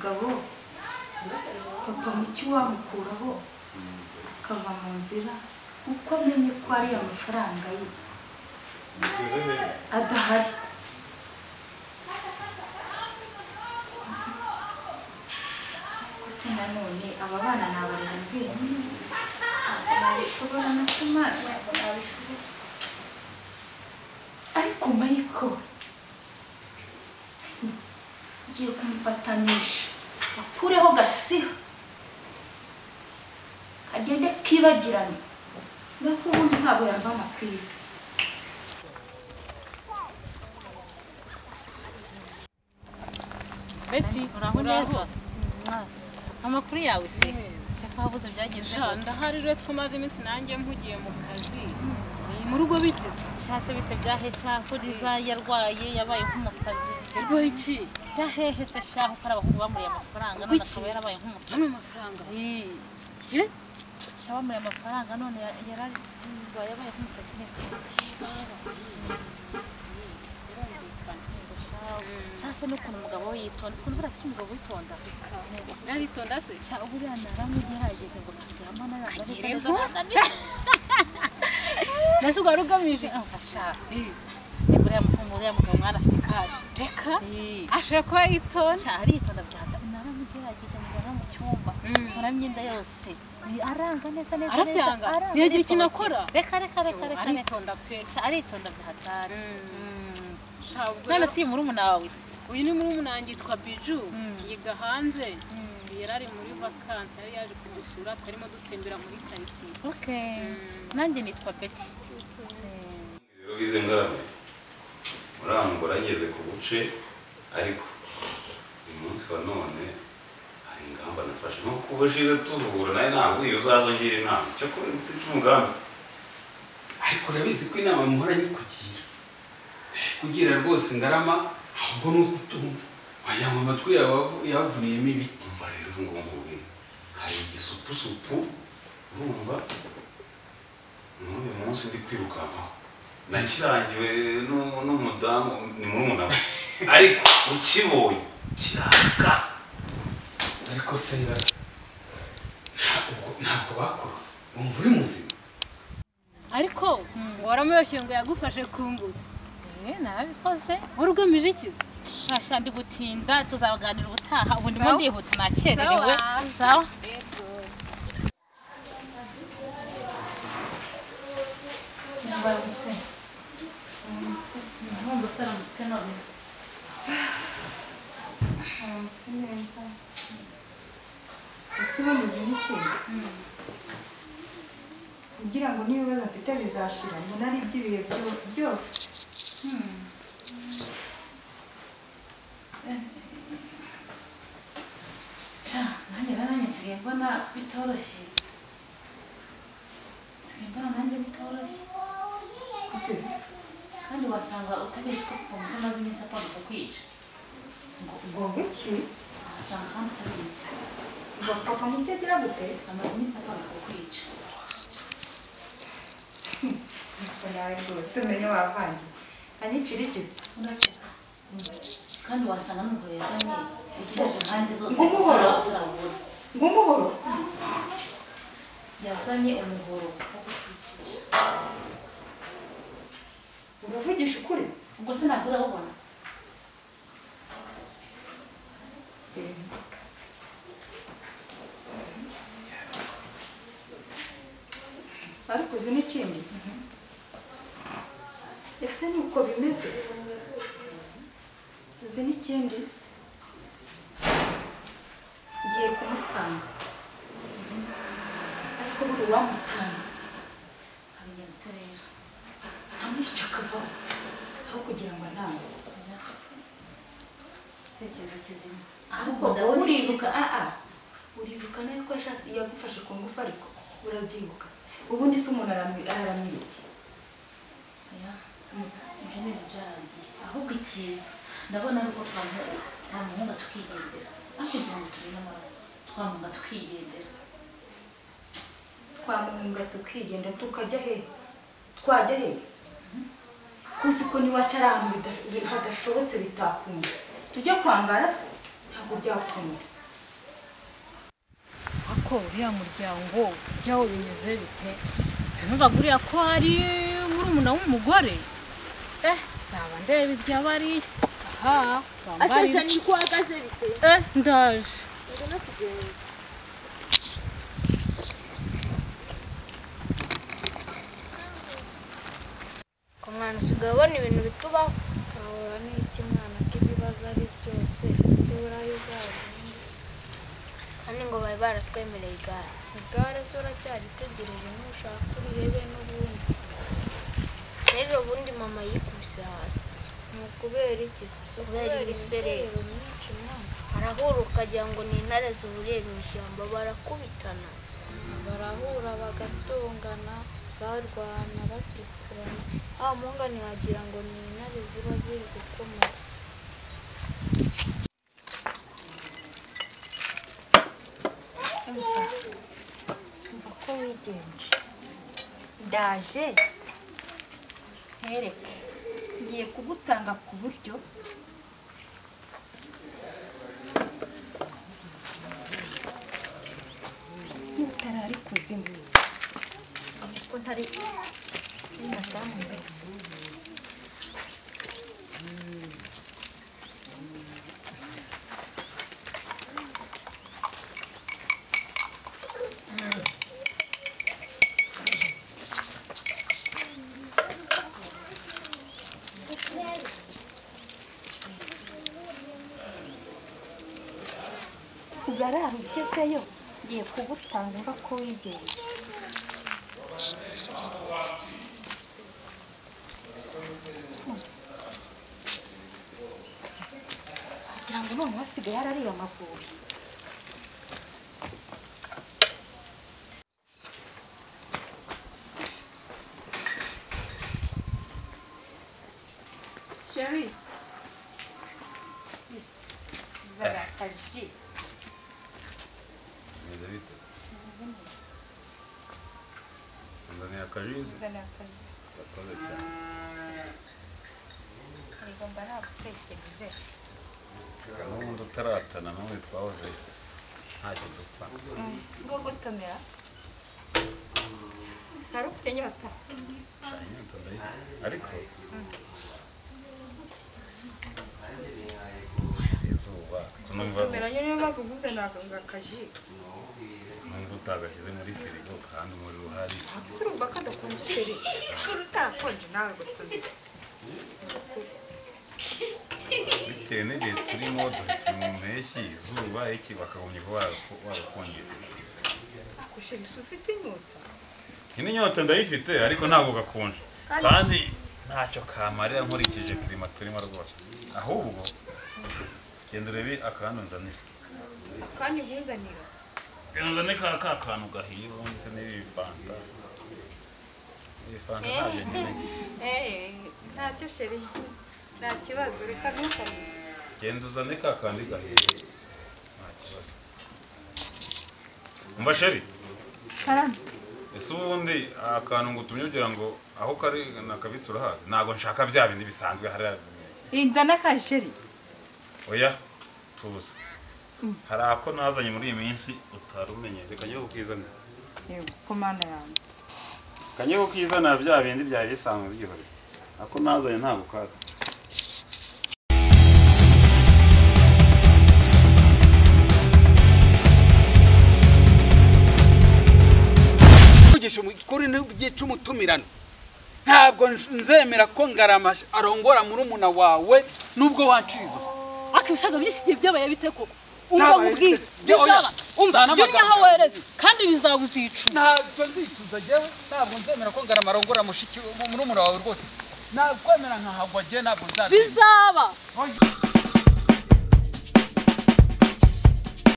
mugabo papa muki wamukuraho akava mu nzira uko amenye ko ari amafaranga ye adahari. Gusa nanone aba bana nabarera njyenyine nabishobora no kumara nabishobora. Ariko Michael ngiye kumupatanisha akureho gasiha kagende kibagirana naho ubundi ntabwo yambana ku isi. Betty, uraho neza? Amakuru yawe se? Se ko habuze byagenze? Ndahari rero twamaze iminsi nanjye mpugiye mu kazi. Mu rugo biteze. Sha se bite byahesha ko Liza yarwaye yabaye nk'umusazi. Yarwaye iki? Byahehe se sha ko ari abahungu bamuriye amafaranga none akaba yarabaye nk'umusazi. Hano amafaranga. Ye? Sha bamuriye amafaranga none yararwaye yabaye nk'umusazi neza. Sasa nukuntu umugabo we yitonda, ukuntu buriya afite umugabo witonda. Naritonda se? Sha buriya naramugerageje ngo turyamane aranga. Nase ugari ugamije? Sha. Buriya mugabo mwana afite kashi. Reka? Ashobora kuba yitonda. Sha aritonda byata. Naramugerageje mujyana mu cyumba. Nkora imyenda yose. Aranga neza neza. Arabyanga? Ntiyagira ikintu akora? Reka reka reka reka. Aritonda pe. Sha aritonda byahatari. None si murumuna wawe se? Uyu ni murumuna wanjye yitwa Biju, yiga hanze. Yari ari muri vacances, yari yaje kudusura, twarimo dutembera muri quartier. Okay. Nanjye nitwa Betty. Rero bize ngabe. Murangora ngeze ku buce ariko uyu munsi wa none hari ingamba nafashe nko kubashize tuvura naye ntabwo iyo uzazongera inama cyo kuba umugambi. Ariko urabizi ko inama muhora nyikugira. Kugira rwose ngarama ahubwo nuko utumva wagira ngo amatwi yawe yavuniyemo ibiti. Umva rero ngo nkubwire hari igisupusupu urumva muri uyu munsi ndi kwirukankaho nakirangiwe n'umudamu ni murumuna we ariko ukibonye kiraka. Ariko se ngara ntabwo bakuroze wumva uri muzima? Ariko ngo waramubeshye ngo yagufashe ku ngufu. Narabikoze. Wari ugamije iki? Sha ndi gutinda tuzaganira ubutaha ubu ndimo ndihuta nakererewe. Sawa. Mbaramutse. Nkumva saramutse none. Aramutse neza. Ese ubundi uzi n'ikindi? Kugira ngo n'ibibazo mfite bizashira mbona ari iby'ibihe byose. Sha nanjye nsigaye mbona bitoroshye. Nsigaye mbona nanjye bitoroshye. Guteze? Kandi wasanga utabizi ko papa muto amaze iminsi apanga kukwica. Ngo iki? Wasanga kandi utabizi. Ngo papa muto agira gute? Amaze iminsi apanga kukwica. Niko nawe rwose umenye wavangiye. Anyicira ikizi. Uraseka. Kandi wasanga n'umuhoro yazanye ugejeje impande zose. Ngumuhoro? Ngumuhoro? Yazanye umuhoro wo kutwicisha. Uravugisha ukuri? Ubwo se ntabwo urabubona? Ariko uzi n'ikindi? Ese ni uko bimeze? Uzi n'ikindi? Ngiye kumutanga. Ariko buri uwamutanga abigenza ute rero? Ntamwica akavaho aho kugira ngo antange. Igitekerezo kizima. Ahubwo uribuka uribuka nawe ko yashatse yagufashe ku ngufu ariko urabyibuka. Ubundi se umuntu araramira iki? Ibyo ni ibintu byarangiye. Ahubwo icyiza ndabona ari uko twamuhunga tukigendera. Aho kugira ngo tubone amaraso twamuhunga tukigendera. Twamuhunga tukigenda tukajya he? Twajya he? Kuzi ko niwacu ari ahantu hadashobotse bitakunda. Tujye kwangara se? Ntabwo byakunda. Ariko uriya muryango byawo bimeze bite? Sinumvaga uriya ko hari murumuna w'umugore. Nzaba ndeba iby'abariya. Aha, bambarira. Ase ko uhagaze bite? Ndaje. Ngwino tugende. Ko mwana usigaye ubona ibintu bitubaho. Ahora n'iki mwana ko ibibazo ari byose by'uburayi uzagenda. Kandi ngo bari baratwemereye igare. Igare zo uracyaritegereje nushaka urihebe n'ubundi. N'ejo bundi mama yikubise hasi. Ni ukubera iki se? Si Kubera imiserero myinshi mwana. Arahura ukagira ngo ni intare zihuriye mu ishyamba barakubitana. Barahura bagatongana, barwana, batikurana. Wa mungane wagira ngo ni intare ziba ziri gukomera. Umva ko wigenje. Ndaje ntereke. Ngiye kugutanga ku buryo utarari kuzimu. Ko ntari madamu mbe. Urarara ugezeyo ngiye kugutanga umva ko wigenje. Wagira ngo none wasigaye yarariye amavubi. Chérie, zara akaji. Bimeze bite? Nzaniye akaji. Zana akaji. Urakoze cyane. Yego mba nagutekereje. Reka n'ubundi utaratana n'ubundi twahoze ntacyo dupfa. Ngo gutomera. Sara ufite inyota. Sha inyota ndayifite ariko izuba ko numva Gutomera nyine niyo mpamvu nkuzanira akaji. numva utagashyize muri firigo kandi umuriro uhari. Ese urumva ko adakonje chérie? Kuri utakonje nawe gutomera. Bitewe n'ibihe turimo, dore turi mu mpeshyi, izuba iki bakagombye kuba barakongeje. Ako chérie si ufite inyota? Iyi inyota ndayifite ariko ntabwo gakonje kandi ntacyo kamarira nkurikije kirima turimo rwose. Ahubwo genda urebe akantu nzanira. Akandi nkuzanira. Genda uzane ka kantu gahiye ubundi se n'ibi fanta. Ibi fanta ntabyo nkeneye. Ntacyo chérie. Nta kibazo reka ntukazanire. Genda uzane ka kandi gahiye. Nta kibazo. Umva chérie. Karame. Ese ubundi akantu ngutumye ugira ngo aho kari nakabitse urahazi? Ntabwo nshaka bya bindi bisanzwe hariya. Inzana ka chérie. Oya tuza. Hari ako nazanye muri iyi minsi utarumenye. Reka njye kukizanira. Yego ko mana yanjye. Reka njye kukizanira bya bindi byari bisanzwe byihoreye. Ako nazanye ntabwo kaza. Kuri n'ibyica umutumirano ntabwo nzemera ko Ngarama arongora murumuna wawe nubwo wanciriza. Ariko ibisaza by'iki gihe byabaye bite koko? Umva nkubwire. Bizaba. Umva byo naho wereze kandi bizaguzicuza. Ntabwo nzicuza jewe, ntabwo nzemera ko Ngarama arongora mushiki murumuna wawe rwose. Nakwemera nkahagwa je ntabwo nzabimenya. Bizaba.